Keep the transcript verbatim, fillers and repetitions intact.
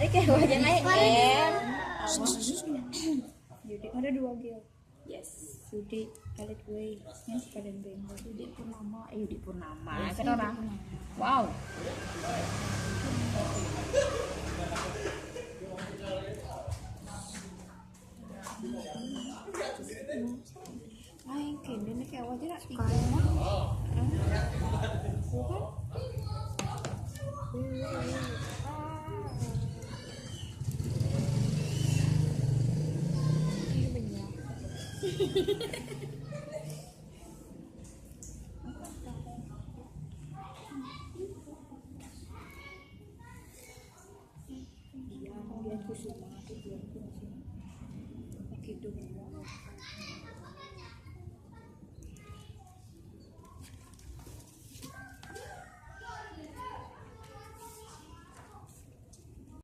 Oke, wajah naik. Paling Em. Yudi ada dua gil. Yes. Yudi Elite Way, yang suka dan Bengkel. Yudi Purnama, eh, Yudi Purnama. Kan orang. Wow. Aing kene nih kayak wajah nak tiga. Bukan? Ini banyak.